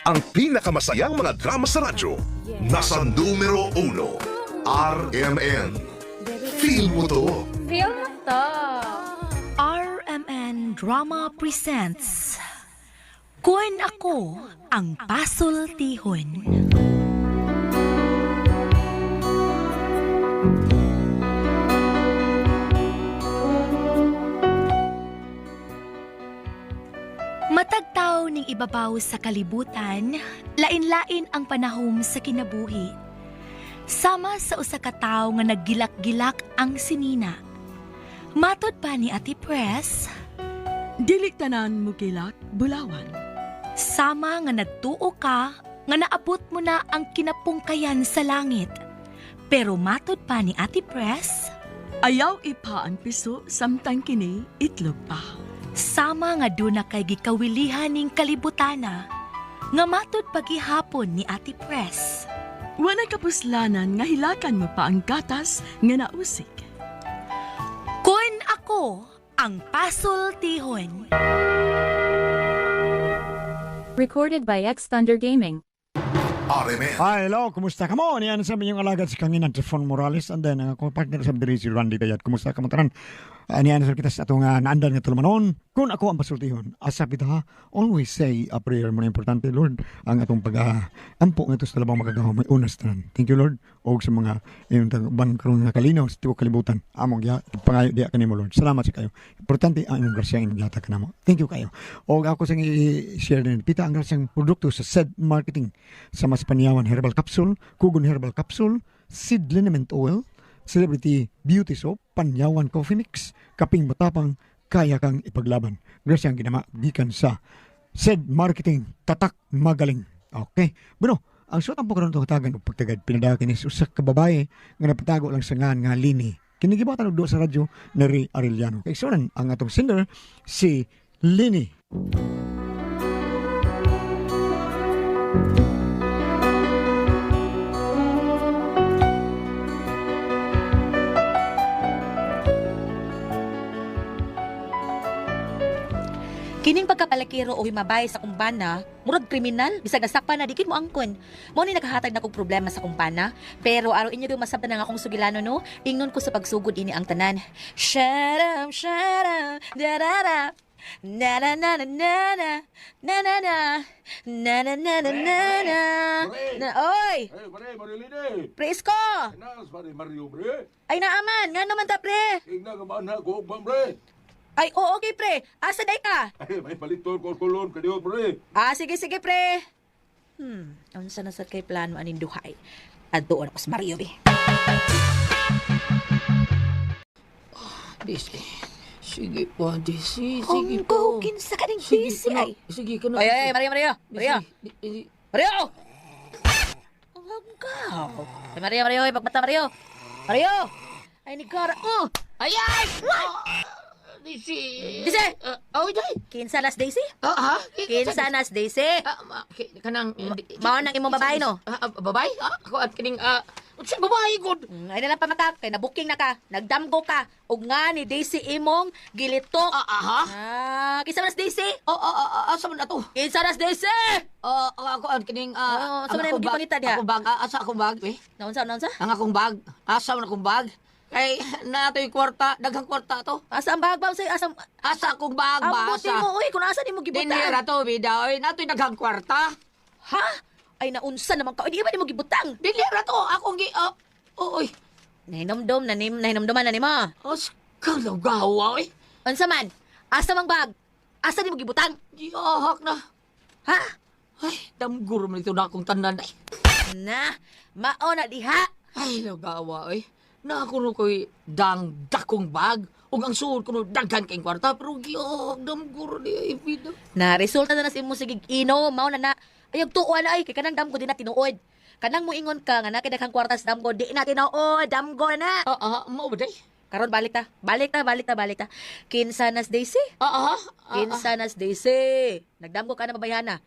Ang pinakamasayang mga drama sa radyo. Nasa numero 1, RMN. Feel mo to. Feel mo to. RMN Drama Presents Kun Ako Ang Pasultihon. Matagtaw ning ibabaw sa kalibutan, lain-lain ang panahom sa kinabuhi. Sama sa usa ka tawo nga naggilak-gilak ang sinina. Matod pa ni Ate Press, Dili tanan mo kilak, bulawan. Sama nga nagtuo ka, nga naabot mo na ang kinapungkayan sa langit. Pero matod pa ni Ate Press, Ayaw ipa ang piso samtang kini itlog pa. Sama nga doon na kay gikawilihan ning kalibutana, nga matod pagihapon ni Ate Press. Wala kapuslanan nga hilakan mo pa ang gatas nga nausik. Kun ako ang pasultihon. Recorded by X Thunder Gaming. RMN. Hi, hello, kumusta ka mo? Niyan sa inyong alagad si Kanginan Trifon Morales and then ang akong partner sa diri si Randy Dayat. Kumusta ka mo tanan? Niyan sa kita sa atong naandan nga tulumanon. Kung ako ang pasultihon, asa kita ha, always say a prayer mo na importante, Lord, ang atong pag ampo nga sa labang magagawa may unas tanan. Thank you, Lord. Og sa mga iyong ban karon nga kalinaw sa tibuok kalibutan. Among giha pangayo diha kanimo, Lord. Salamat sa kayo. Importante ang imong grasya imong gihatag kanamo. Thank you kayo. Og ako sang i-share din pita ang grasyang produkto sa said marketing sa mas Panyawan Herbal Capsule, Kugon Herbal Capsule, Seed Liniment Oil, Celebrity Beauty Soap, Panyawan Coffee Mix, Kaping Matapang, Kaya Kang Ipaglaban. Grasya ang ginama gikan sa said marketing tatak magaling. Okay. Bueno, ang suot ang pagkaroon itong hatagan o pagtagad pinadaki ni usa ka babae nga napatago lang sa ngan nga Lini. Kini gibatan og duha sa radyo ni Ray Arellano. Kay sunan ang atong singer si Lini. Kining pagkapalakero o himabay sa kumbana, murag kriminal, bisag nasakpan na dikit mo angkon. Mao ni nakahatag na kog problema sa kumbana, pero araw inyo yung masabtan nga akong sugilano no, ingnon ko sa pagsugod ini ang tanan. Sharam sharam darara. Na na na na na na na na na na na na na na na na. Oy! Eh, pare, Marilene! Presko! Nas, pare, Mario, pre! Ay naaman, nga naman ta pre. Igna ka ba na, kuog ba, pre? Ay oo okay pre, asa day ka? Ay, may palitor ko kulon, kadiyo, pre! Ah, sige, sige, pre. Unsa na sad kay plano aning duhay? Adtuon ako sa Mario, be. Disi. Sige po, Disi. Sige Kung po. kinsa ka ning Sige busy ka na. ay. Sige ka na. Ay, ay, ay, Mario, Mario. Disi, Mario. Mario! Ang hanggaw. Ay, Mario, Mario, ay, pagmata, Mario. Mario! Ay, nigara ko. Ay, ay! Ah, Disi. Disi! Ah, oh, day. Kinsa nas Daisy? Ah, ha? Kinsa nas Daisy? Ah, kanang... Mao nang imong babae, no? Ah, ah, babae? Ah, ako at kining... Ah, unsa babae, god? Ay na lang pamata, kay nabuking na ka, nagdamgo ka, ug nga ni Daisy imong gilitok. Ah, aha? Ah, kinsa nas Daisy? Oh, ah, ah, ah, asa man na to? Kinsa nas Daisy? Ah, ah, ako at kining... Oo, Ah, asa man ang na akong imong bag- gipangita diha? Akong bag, ah, asa akong bag, eh? Naunsa, naunsa? Ang akong bag. Asa man akong bag? Kay natoy kwarta, daghang kwarta to. Asa ang bag ba? Asa asa Asa akong bag Ang ba? buti mo, uy, kung asa nimo Dinhi gibutang. ra to bida oy, natoy daghang kwarta. Ha? Ay naunsa naman ka. Uy, di ba nimo gibutang? Dinhi ra to akong gi oh, oy. Nahinomdom na nim, nahinomdoman na nimo. Os kalawgawa oy. Unsa man? Asa mang bag? Asa nimo gibutang? Giahak na. Ha? Ay, damgur man ito na akong tanan ay. Na, mao na diha. Ay, lawgawa oy. Na ako no ko'y dang dakong bag. Ug ang suod ko no daghan kay kwarta pero giahak damgur di ay bida. Na resulta na na sa imo sige ino, mao na na. Ay tuo na ay kay kanang damgo di na tinuod. Kanang moingon ka nga na kay daghang kwarta sa damgo di na tinuod, damgo na. Ah, ah, mao ba day? Karon balik ta. Balik ta, balik ta, balik ta. Kinsa nas Daisy? Ah, ah, ah, ah. Kinsa nas Daisy? Nagdamgo ka na babayhana.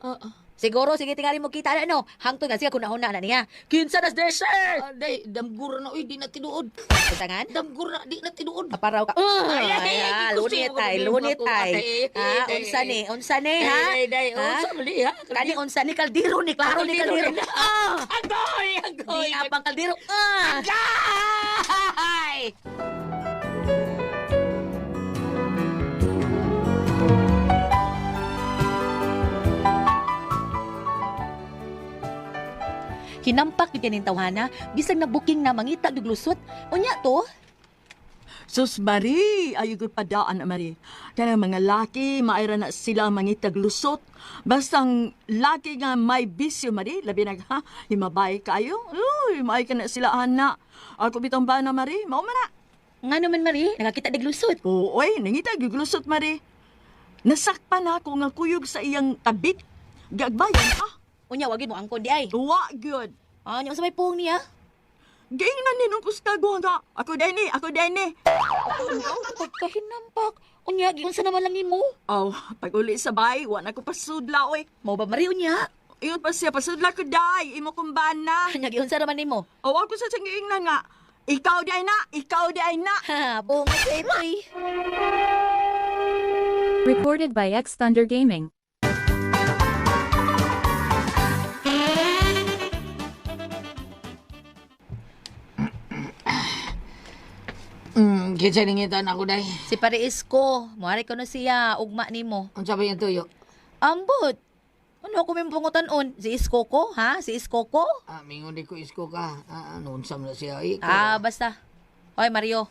Ah, ah. Siguro sige tingali mo kita na no. Hangtod nga siya kunahuna na niya. Kinsa nas dessert? Day, damgur na oy, di na tinuod. Tangan? Damgur na, di na tinuod. Aparaw ka. Ay, ay, ay, Ah, gusto lunit ko ay, problema lunit ko, ay. ate. Ah, unsa ni? Unsa ni ha? Day, day, Ha? unsa mali ha? Kani unsa ni kaldero ni klaro ni Kaldero kaldero. ni. Ah! Agoy, agoy. Di apang kaldero. Ah! Agay! Hinampak gyud kaning tawhana bisag na booking na mangita gyud lusot. Unya to? Sus Marie, ayo gud padaan na Marie. Kanang mga laki, maayra na sila mangitag lusot. Basta ang laki nga may bisyo Marie, labi na ha, himabay kayo. Uy, maay ka na sila ana. Ako bitong ba na Marie, mao man na. Nga naman Marie, nakakita dig lusot. Ooy, nangita gyud lusot Marie. Nasakpan ako nga kuyog sa iyang tabit. Gagbayan ah, Unya wagin mo angkon di ay. wa gyud. Ah, nya unsa may puhong niya? Giingnan ni nung kustago nga. Ako deni, ako deni. Pagkahinampak. Unya giunsa naman lang nimo? Oh, pag uli sa bay, wa na ko pasudla oy. Mao ba Marie unya? Ingon pa siya, pasudla ko day, imo kong bana. Unya giunsa naman nimo? O ako sa siyang giingnan nga, ikaw day na, ikaw day na. Ha, bunga sa ito eh. Recorded by X Thunder Gaming. Kinsa ningitan ako day. Si Pare Isko, muari ko na siya, ugma nimo. Unsa ba yung tuyo? Ambot. Ano ako may pangutan-on? Si Isko ko, ha? Si Isko ko? Ah, mingon di ko isko ka. Ah, ano unsa man na siya? Eh, Ah, basta. Hoy Mario,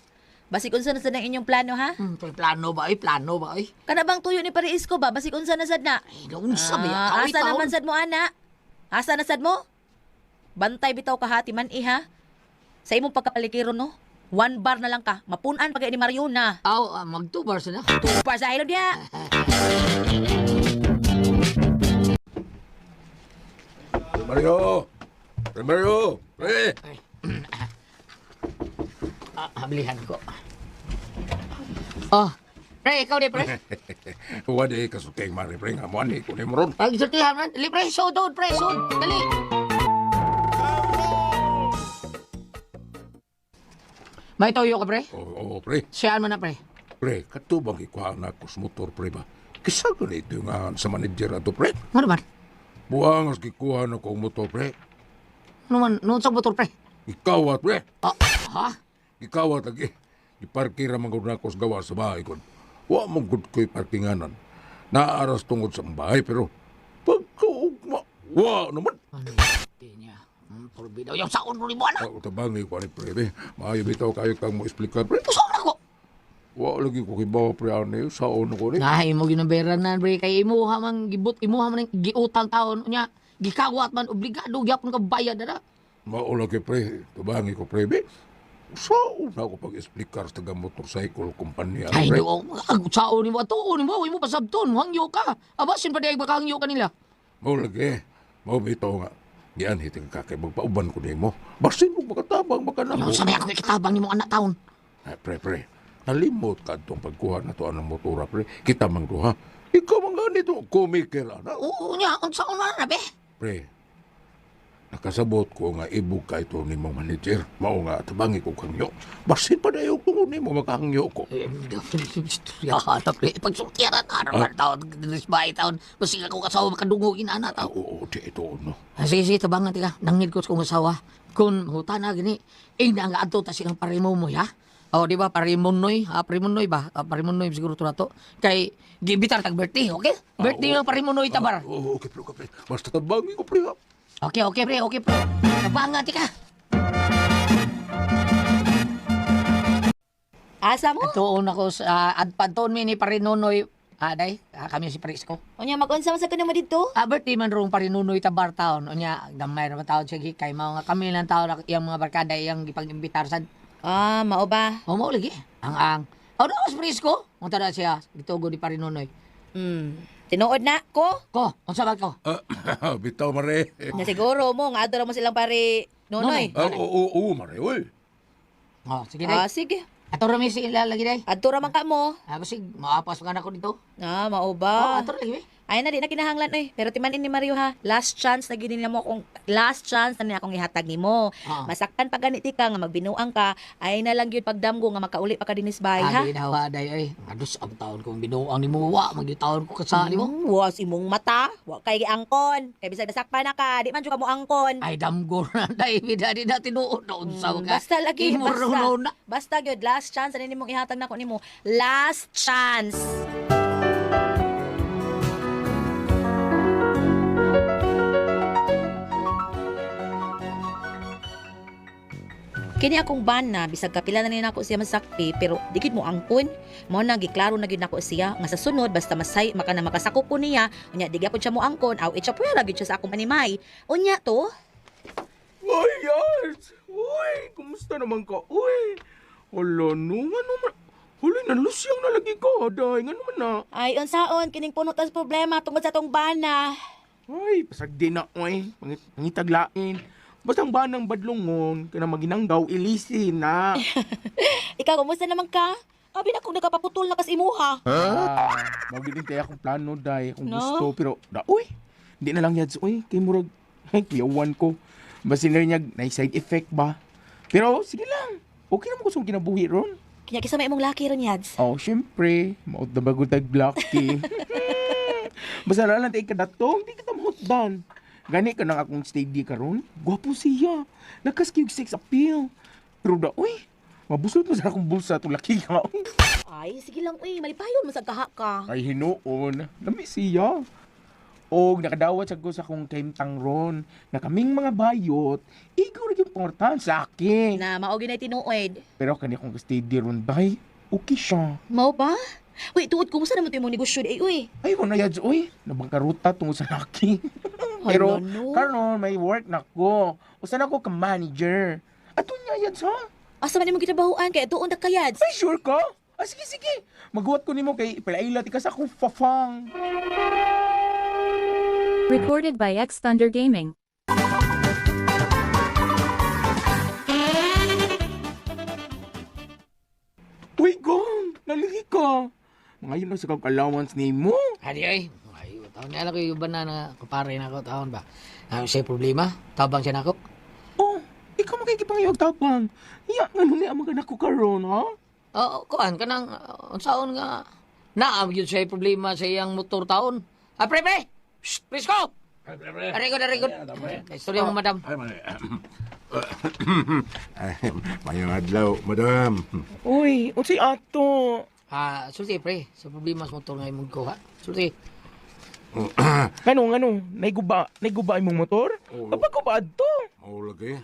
basig unsa na sad ang inyong plano ha? Plano ba oy? Plano ba oy? Kana bang tuyo ni Pare Isko ba? Basig unsa na sad na? Ay, unsa ba ya? Ah, Kaoy asa taon. naman sad mo ana? Asa na sad mo? Bantay bitaw ka hati man iha. Sa imong pagkapalikiro no? One bar na lang ka. Mapunan pa kay ni Mario na. Aw, ah, magtubar sa na. Two bar sa ilog niya. Pre Mario! Pre Mario! Pre! Ah, hablihan ko. Oh, pre, ikaw di pre. Wala kasuking mare pre nga mo ani ko ni moron. Pagsultihan man. Dali pre, sod pre, sod. Dali. May toyo ka pre? Oo, oo, pre. Siyaan mo na pre. Pre, katubang ikuha na ko sa motor pre ba? Kisa ganito nga sa manager ato pre. Ano man? Buang as gikuha na kong motor pre. Ano man? Noon sa motor pre? Ikawat pre. Ah, ha? Ikawat lagi. Iparkira man gud nako sa gawa sa bahay kon. Wa man gud ko'y parkinganan. Naaras tungod sa bahay pero pagkaugma, wa naman. Ano? Di niya. Pulbi daw. Yung saon mo ni mo anak. Ako tabangi ko ani pre. Be. Maayo bitaw kayo kang mo explicar pre. Saon ako. Wa lagi ko kibaw pre ani saon ko ni. Nah, imo ginabayaran na pre kay imuha man gibut imuha man ang giutang taon unya gikawat man obligado gyapon ka bayad na. Mao lagi pre, tabangi ko pre. Be. Saon na ako pag-explicar sa taga motorcycle kumpanya Ay, pre. do saon nimo atuon nimo imo pasabton hangyo ka. Abasin pa di ay makahangyo ka nila. Mao lagi. Mao bitaw nga. Gianhi hiting ka kay magpauban ko nimo. Basin mo makatabang makanamo. Ano sa may ako ikitabang nimo anak taon. Ay, pre, pre. Nalimot ka itong pagkuha na to anong motora, pre. Kita mang duha. Ikaw man ganito, kumiker, ana. Oo nya unsaon man na be? Pre, nakasabot ko nga ibog ka ito ni mong manager. Mao nga, tabangi ko kangyo. Basin pa dayo kung ni mo makahangyo ko. Eh, Ya, na pre pagsultiran araw man taon dinis bahay taon. Basig ako kasawa makadungog ina Ah, taon. oo, di ito, no. Ah, sige, sige, tabangan tika. Nangil ko sa kong asawa. Kung huta na gini, ing na nga adto ta silang parimo mo, ha? O, di ba, parimunoy? Ha, parimunoy ba? Ah, parimunoy siguro to na to. Kay, gibitar tag birthday, okay? Birthday ng parimunoy tabar. Ah, oo, okay, pre, okay, pre. Basta tabangi ko, pre, ha. Okay, okay, pre, okay, pre. Tabangan tika. Asa mo? Atuon ako sa, adpanton mi ni parinunoy. Ah, day, ah, kami si Parisco. Unya mag-unsa man sa kanimo didto? Ah, birthday man rong parinunoy tabar taon. Unya, gamay naman taon siya kay mga kami lang taon, iyang mga barkada, iyang gipag-imbitar sad. Ah, mao ba? O mo lagi. Ang ang. O no, mas presko. Unta na siya gitugo ni Parinonoy. Tinuod na ko. Ko, unsa ba ko? Ah, bitaw, mare. Na siguro mo nga adto ra mo silang pare Nonoy. Ah, oo, oo, oo, mare, uy. Oh, sige day. Ah, sige. Ato ra mi sila lagi day. Adto ra man ka mo. Ah, basig maapas pa ka na ko dito. Ah, mao Oh, ba? ato ra lagi. be. Ay na di na kinahanglan oy. Pero timanin ni Mario ha. Last chance na gid nimo akong last chance na ni akong ihatag nimo. Ah. Masaktan pa ganit ka nga magbinuang ka, ay na lang gyud pagdamgo nga makauli pa ka dinis bay ha. Adi na wa day ay. Ngadus ang taon kong binuang nimo wa man gyud taon ko kasali mo. Was imong mata, wa kay giangkon. Kay bisag nasakpan na ka, di man jud ka mo angkon. Ay damgo na day bida di na tinuod na unsa ka. Basta lagi, Imo basta. runo na. Basta gyud last chance ani nimong ihatag nako nimo. Last chance. Kini akong bana bisag kapila na ni nako siya masakpi pero di gid mo angkon. Mao na giklaro na gid nako siya nga sa sunod basta masay maka na makasakop ko niya unya di gyapon siya mo angkon aw itsa puya ra gid siya sa akong animay. Unya to. Uy, yes! Uy, kumusta naman ka? Uy, hala no, nga naman. Huli, nalusyang na lagi ka, day. Nga naman na. Ay unsaon kining puno tas problema tungod sa tong bana. Ay, pasagdi na, uy. Pangitaglain. Basta ang banang badlongon, kana maginanggaw, ilisin na. Ikaw kumusta naman ka? Abi na kung nagapaputol na kas imuha. Ah, mao tayo akong plano, day. Kung No? gusto, pero, da, uy, hindi na lang yads, uy. Kay murag, ay, kuyawan ko. Basin na niya, na side effect ba? Pero, sige lang. Okay naman ko sa kinabuhi ron. Kanya kisa may imong laki ron yads. Oh, syempre. Maot na bago tag lucky. Basta na lang tayo kadatong, di kita mahutdan. Gani ka nang akong steady karon. Gwapo siya. Nakaskig sex appeal. Pero da, uy, mabuslot mo sa akong bulsa itong laki ka. Ay sige lang uy, malipayon man sa kaha ka. Ay, hinuon. Lami siya. Og nakadawat sa ko sa akong kaimtang ron na kaming mga bayot, ikaw rin yung pangortahan sa akin. Na mao gyud tinuod. Pero kani akong steady ron, bay, okay siya. Mao ba? Uy, tuod kumusta naman to imong negosyo di uy? Ay, ko na yads, uy. Nabangkaruta tungod sa laki. Pero, Hala, no. karon may work na ko. Usa na ko ka manager. Ato niya yads, ha? Asa man imong gitrabahoan kay tuon na ka yads. Ay, sure ka? Ah, sige, sige. Maghuwat ko nimo kay ipalaila ti ka sa akong fafang. Recorded by X Thunder Gaming. Uy, gong! Naligi ka. Ngayon na sa kag allowance nimo. Adi ay. Ay, taon niya ko yung banana kupare na ko taon ba. Ah, siya problema, tabang siya nako. Oh, ikaw makikipangayog tapang. Iya, ngano ni ang mga nako karon, ha? Oo, kuan kanang unsaon nga naam gyud siya problema sa iyang motor taon. Ah, pre pre. Shh, Prisco. Arigo, arigo. Istorya mo, madam. Ay, mali. Ay, mayong adlaw, madam. Uy, unsay ato? Ah, sulti pre, sa problema sa motor nga imong kuha. Sulti. Ngano, ngano? Naiguba, naiguba imong motor? Oo. Kapag ko ba adto? Oh, lagi.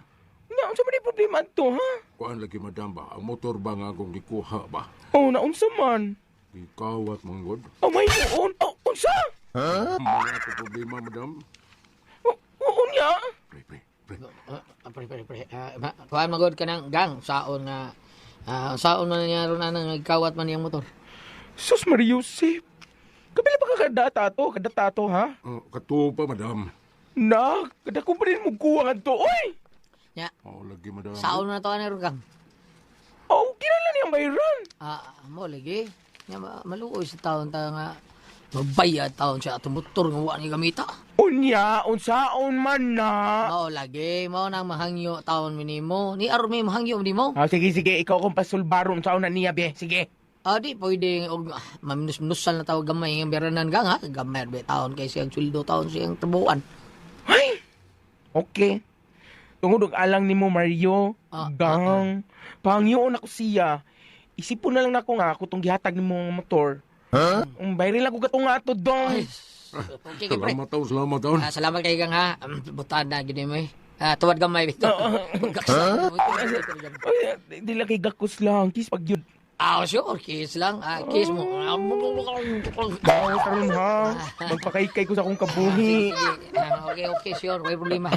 Nya, unsa man yung problema adto, ha? Kuan lagi, madam ba? Ang motor ba nga akong gikuha ba? Oh, naunsa man? Gikawat, manggod. Oh, may noon. Oh, unsa? Wala ko problema, madam. Oh, oh, unya? Pre, pre, pre. Ah, pre pre pre. Ah, kuan magod ka ng gang saon nga saon man niya ron anang nagkawat man iyang motor. Sus Maria Joseph. Kapila pa ka kadata to, kadata to, ha? Oh, katuo pa, madam. Na, kada ko pa rin mo kuha nga to, oy! Nya, Oh, lagi, madam. saon na to ani ron gang. Oh, kinala niyang bayran. Ah, mo lagi. Nya maluoy sa taon ta nga magbayad taon siya atong motor nga wa ni gamita. Unya, unsaon man na. Mao lagi, mao nang mahangyo taon minimo. Ni aron may mahangyo nimo. Ah, sige, sige, ikaw akong pasulbaro, unsaon na niya, be. Sige. Ah, di pwede og maminus-minusal na tawag gamay ang beranan gang ha. Gamay be taon kay siyang sweldo taon siyang trabuan. Ay! Okay. Tungod og alang nimo Mario, Ah, gang. Pangyoon ako siya. Isipon na lang nako nga ako tong gihatag nimo nga motor. Huh? Um, bayri lang ko katong nga ato dong. Ay, okay kay pre. Salamat taon, salamat taon. Ah, salamat kay gang ha. Butan na gini mo eh. Ah, tuwad gamay bito. Ay, di lang kay gakos lang. Kiss pag yun. Ah, sure, kiss lang. Ah, kiss mo. Bawo karon ha. Magpakaykay ko sa akong kabuhi. Sige, ah, okay, okay, sure. Way problema.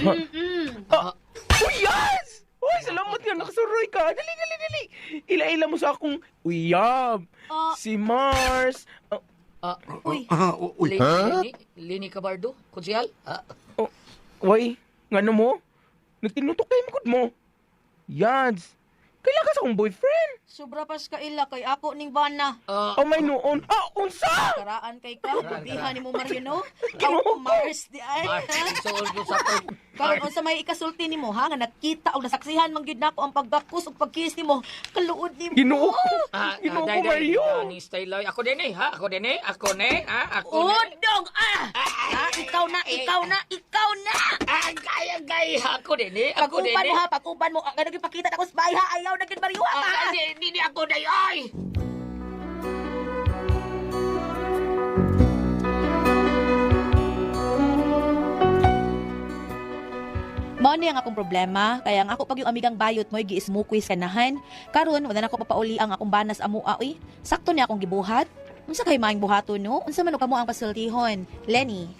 Ah, uy, yes! Uy, salamat nga. Nakasuroy ka. Dali, dali, dali. Ila-ila mo sa akong uyab. Si Mars. Ah, Ah, Uy. Ah, uy. Lini, Lini Cabardo, konsihal. Ah, oh, uy, ngano mo? Nagtinutok tayo magud mo. Yads. Kaila ka sa akong boyfriend. Sobra pas kaila kay ako ning bana. Oh, may noon. Ah, unsa? Karaan kay ka, bihan nimo Mario no. Aw Mars di ay. ha? Karon unsa may ikasulti nimo ha nga nakita og nasaksihan man gyud nako ang pagbakus ug pagkiss nimo. Kaluod nimo. Ginoo ko. Ginoo ko, Mario. Ni style oy. Ako din eh, ha? Ako din eh. Ako ne, ha? Ako ne. Udong ah! Ah, ikaw na, ikaw na, ikaw na. Ah, gaya gaya ako din eh. Ako din Pag-uban eh. mo ha, pag-uban mo. Ang ganun ipakita na ko sa bahay ha. Ayaw na gyud Mario ha. Ah, di ako day oy. Mao ni ang akong problema, kaya ang ako pag yung amigang bayot mo'y giismukwis kanahan. Karon wala na ko papauli ang akong banas amua oy. Sakto ni akong gibuhat. Unsa kay maayong buhaton no? Unsa man og kamo ang pasultihon? Lenny.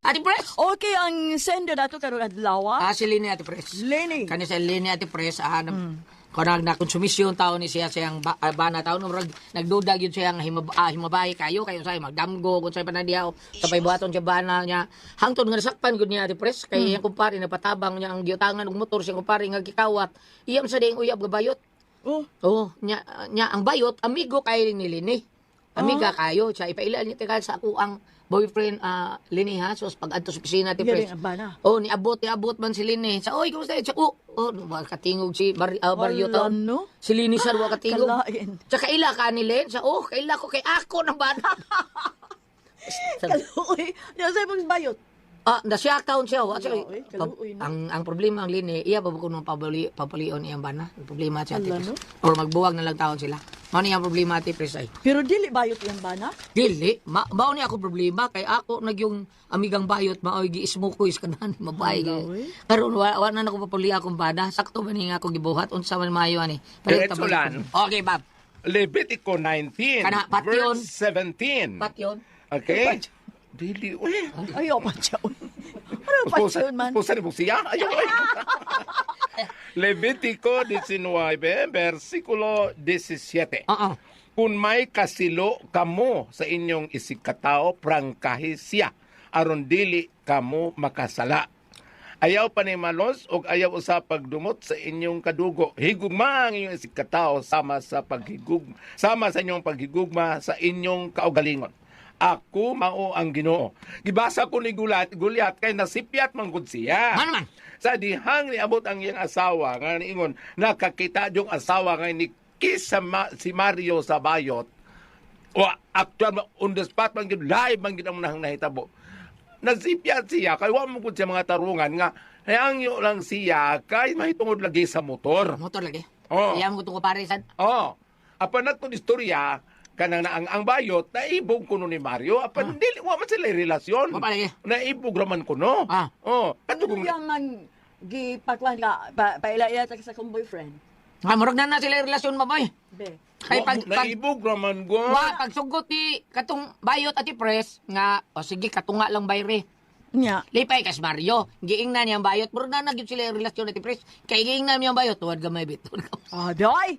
Ate Pres. Okay, ang sender nato karon adlaw. Ah, si Lenny Ate Pres. Lenny. Kani sa Lenny Ate Pres, ah, kanang nakonsumisyon tao ni siya siyang bana tao no murag nagduda gyud siya nga himabay kayo kayo say magdamgo kung say panadiyaw sa paybuhaton siya bana niya hangtod nga nasakpan gyud niya Ate Pres kay iyang kumpare napatabang niya ang giutangan og motor siyang kumpare nga gikawat iyam sa ding uyab ga bayot. Oh. Oh, nya, nya ang bayot amigo kay ni Lini. Amiga kayo siya ipailal niya tika sa ako ang boyfriend Lini ha so pag adto sa opisina Ate Galing Pres. ang bana. Oh, niabot, niabot man si Lini. Sa, oy, kumusta? Sa, oh, oh, wa katingog si Barrio Wala, taon. no? Si Lini sar, wa katingog. Kalain. Sa kaila ka ni Len, sa, oh, kaila ko kay ako ng bana. Kaluoy. Diyan sa imong bayot. Ah, nasiya taon siya. Wa, siya. Kaluoy, kaluoy na. Ang problema ang Lini, iya pa ko nung papalion iyang bana. Ang problema siya, Ate Ala, Pres. no? Or magbuwag na lang taon sila. Mao ni ang problema, Ate Pres, ay. Pero dili bayot iyang bana. Dili, mao ni ako problema kay ako nagyong amigang bayot maoy gi-smoke kanan mabay. Ala, Karon wa na nako papuli akong bana. Sakto man ni nga ako gibuhat unsa man maayo ani. Palit Diretso ta balik lang. ko. Okay, bab. Levitico 19, Kana, patyon. verse 17. Patyon. Okay? Dili, uy. Ayaw pa siya. Ano pa siya man? Pusa ni Busia. Ayaw, uy. Levitico 19, versikulo 17. Oo. Kung may kasilo kamo sa inyong isigkatao, prangkahi siya, aron dili kamo makasala. Ayaw panimalos og ayaw usa pagdumot sa inyong kadugo. Higugma ang inyong isigkatao sama sa sama sa inyong paghigugma sa inyong kaugalingon. Ako mao ang Ginoo. Gibasa ko ni Gulyat kay nasipyat man gud siya. Man man. Sa dihang niabot ang iyang asawa nga niingon nakakita yung asawa nga ni kiss sa si Mario sa bayot. Wa actual on the spot man gyud live man gyud ang nahang nahitabo. Nasipyat siya kay wa mo gud siya mga tarungan nga nahangyo lang siya kay mahitungod lagi sa motor. Motor lagi. Oo. Iyam ko tuko pare sad. Oh. Apan natong istorya kanang na ang bayot naibog kuno ni Mario apan dili wa man sila relasyon. Wa pa lagi. Naibog raman kuno. Ah. Oh, kadto Ano kung yung man gipakwan ka paila-ila ta sa akong boyfriend? Ah, murag na na sila relasyon maboy. Be. Kay pag naibog raman go. wa pagsugot ni katong bayot ati pres nga o sige katunga lang bayre. Nya. Lipay kas Mario, giingnan niya ang bayot. Murag na na gyud sila relasyon ati pres. Kay giingnan niya ang bayot, tuwad gamay bit. Ah, day.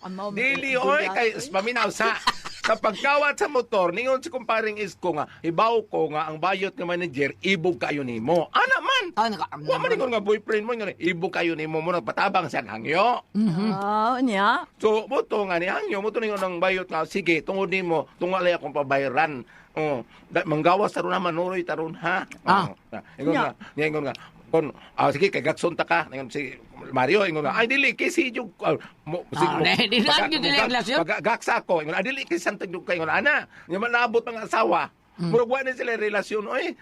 Amaw, Dili oy kay paminaw sa pagkawat sa motor ningon si kumparing isko nga hibaw ko nga ang bayot nga manager ibog kayo nimo. Ana man. Ah, naka, Wa man ningon nga boyfriend mo nga ibog kayo nimo mo nagpatabang siya hangyo. Ah, nya. So mo to nga ni hangyo mo to ningon ang bayot nga sige tungod nimo tungalay akong pabayran. Oh, manggawas taron na manuroy taron ha. Ah. Oh, ingon nga, ingon nga kon sige kay gatson ta ka ingon si Mario ingon nga ay dili kay si jug mo si Ah, di na gyud sila relasyon. Pag gaksa ko ingon dili kay santag jug kay ingon ana nya man naabot ang asawa. Murag wa ni sila relasyon oy.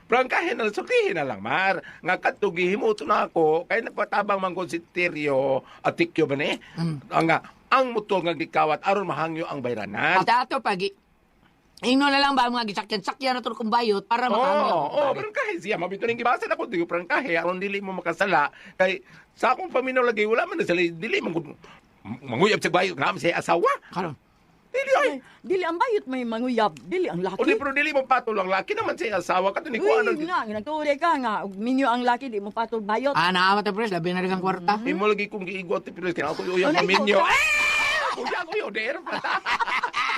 Prangkahin na sultihin na lang mar nga kadto gihimo to na ako kay nagpatabang man ko si Tirio Atikyo ba ni ang nga ang motor nga gikawat aron mahangyo ang bayranan. At ato pag Ingno na lang ba ang mga gisakyan-sakyan na to kung bayot para Oo, makahangyo. oh, prangkahe siya. Mabito ning gibasa na ko digo prangkahe aron dili mo makasala kay sa akong paminaw lagi wala man na sila dili man gud manguyab sa bayot nga siya asawa. Karon. Dili oy. Dili ang bayot may manguyab, dili ang laki. O di pero dili mo patol ang laki naman siya asawa kato ni Uy, kuan. nga, nagtuloy ka nga, ug minyo ang laki, di mo patol bayot. Ah, naama ta pres, labi na rin ang kwarta. Imo lagi kong giigwat ti pero kaya ako uyang Ano, paminyo. ikaw? Ah! Kuya ko yo der pa ta.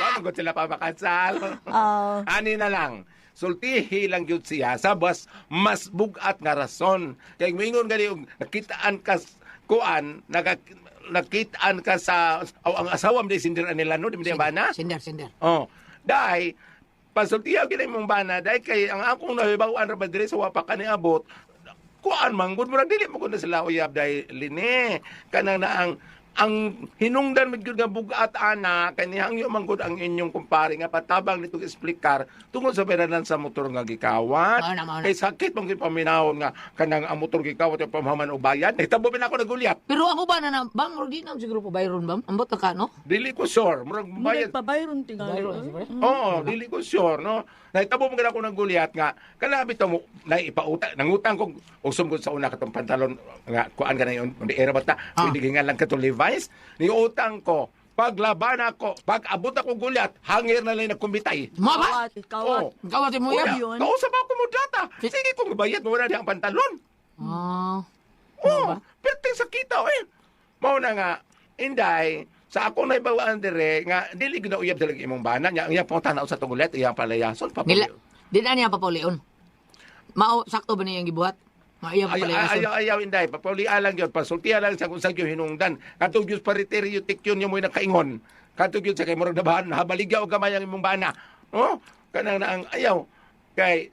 Wa man gud sila pa makasal. Ah. Ani na lang. Sultihi lang gyud siya sa bas mas bugat nga rason. Kay moingon gani og nakitaan ka kuan nakitaan ka sa aw, ang asawa mo di sinder nila no di mo ba na? Sender, sender. Oh, dai pasultiha gyud imong bana dai kay ang akong nahibaw-an ra ba diri sa wa pa kaniabot kuan man gud murag dili mo gud na sila uyab dai line kanang na ang hinungdan man gyud nga bugat ana kani hangyo man gud ang inyong kumpare nga patabang nitong eksplikar tungod sa beranan sa motor nga gikawat. Mao na, mao na. Kay sakit man gyud paminawon nga kanang ang motor gikawat yung pamahaman og bayad. Nahitabo bin ako nagulyap. Pero ako ba na na, bam, murag di na siguro po bayron bam. Ambot na ka, no? Dili ko sure murag bayad. Murag pabayron tingali. Bayron, siguro. Oo, dili ko sure, no? Nahitabo mo ako ng gulyat nga, kanabi to mo, naipauta, nangutang ko, usom ko sa una katong pantalon, nga, kuan ka na yun, di era bata, pwede nga lang katong Levi's, niutang ko, paglaban ako, pag abot ako gulyat, hangir na lang nagkumbitay. Mo ba? Kawat, kawat. Oo. Kawat mo Kuya, yan. yun. kausap ako mo data. Sige kung bayad mo na di ang pantalon. Ah. Oo, perting sa kita eh. Mao na nga, inday, sa ako na ibawaan dire nga dili gud na uyab talaga imong bana nya ang iyang pangutana sa tungulet iyang palayason pa Nila, di na niya papaulion. Mao, sakto ba niya yung gibuhat? Mao iya Ayaw, papalayason. ayaw, ayaw, inday. Papaulia lang yun. Pasultiya lang sa kung sa yun hinungdan. Katong yun pariteryo tikyon yung mo'y nakaingon. Katong yun sa kay murag nabahan, habaligya o gamay ang imong bana. Oh, kanang na ang ayaw. Kay,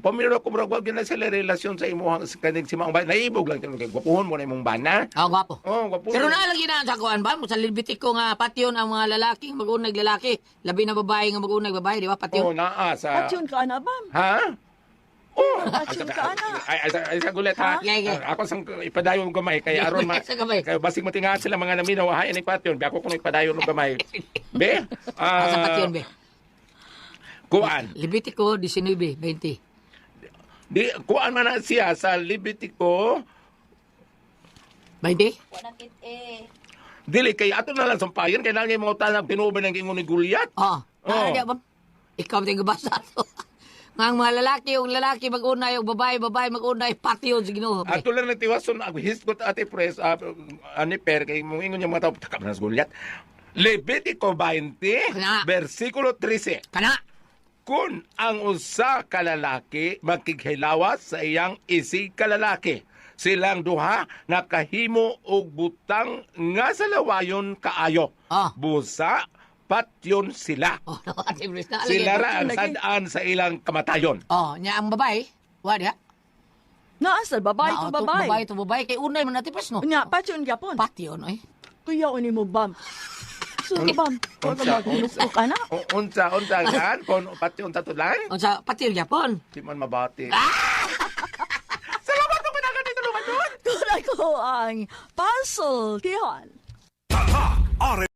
pamilya ko murag wag yun na sila relasyon sa imuhang kaning si maong bana. Naibog lang kay gwapuhon mo na imong bana. Ah, gwapo. Oh, gwapuhon. Pero naalagi na sa kuan ba? Sa Levitic ko nga patyon ang mga lalaki mag-unag lalaki. Labi na babae nga mag-unag babae, di ba? Oh, Patyon. naa sa Patyon ka na bam. Ha? Oh, Patyon ka na. Ay, ay, ay, sa gulat ha. Yeah, yeah. Ako sang ipadayon og gamay kay aron ma. Sa gamay. Kay basig matinga sila mga naminaw ha ini patyon. Be ako kuno ipadayon og gamay. Be? Ah, sa patyon be. Kuan. Levitico 19, 20. Di kuan man na siya sa Levitico. 20? Wa eh. Dili kay ato na lang sampayan kay nangay mga tanag tinuban ang ingon ni Goliath. Oh. Oh. Oh. Ba? Ikaw ba gabasa to? Nga ang mga lalaki, yung lalaki mag-unay, yung babae, babae mag-unay, patyon sa Ginoo. Be. Ato lang nagtiwason ako hisgot ate pres ani per kay mong ingon yung mga tao takap na sa Goliath. Levitico 20 Kana. versikulo 13. Kana. Kung ang usa ka lalaki makighilawas sa iyang isig ka lalaki, silang duha nakahimo og butang nga sa lawayon kaayo. Ah. Busa patyon sila. Oh, no, ate Pres, naalagi. Sila ra ang sad-an sa ilang kamatayon. Oh, nya ang babae, wa diha. Naasal, babae to Nao, babae. Babae to babae kay unay man ate Pres no. Nya, patyon gyapon. Patyon oy. Kuya ni mo bam. Suro bam. Wa ka Unsa, magunusok ka na. Unsa unsa gan kon patyon sa tulan? Unsa patyon gyapon. Di man mabati. Salamat ko pinagan dito luman doon. Kung ako ang puzzle, Tihon. Tatak!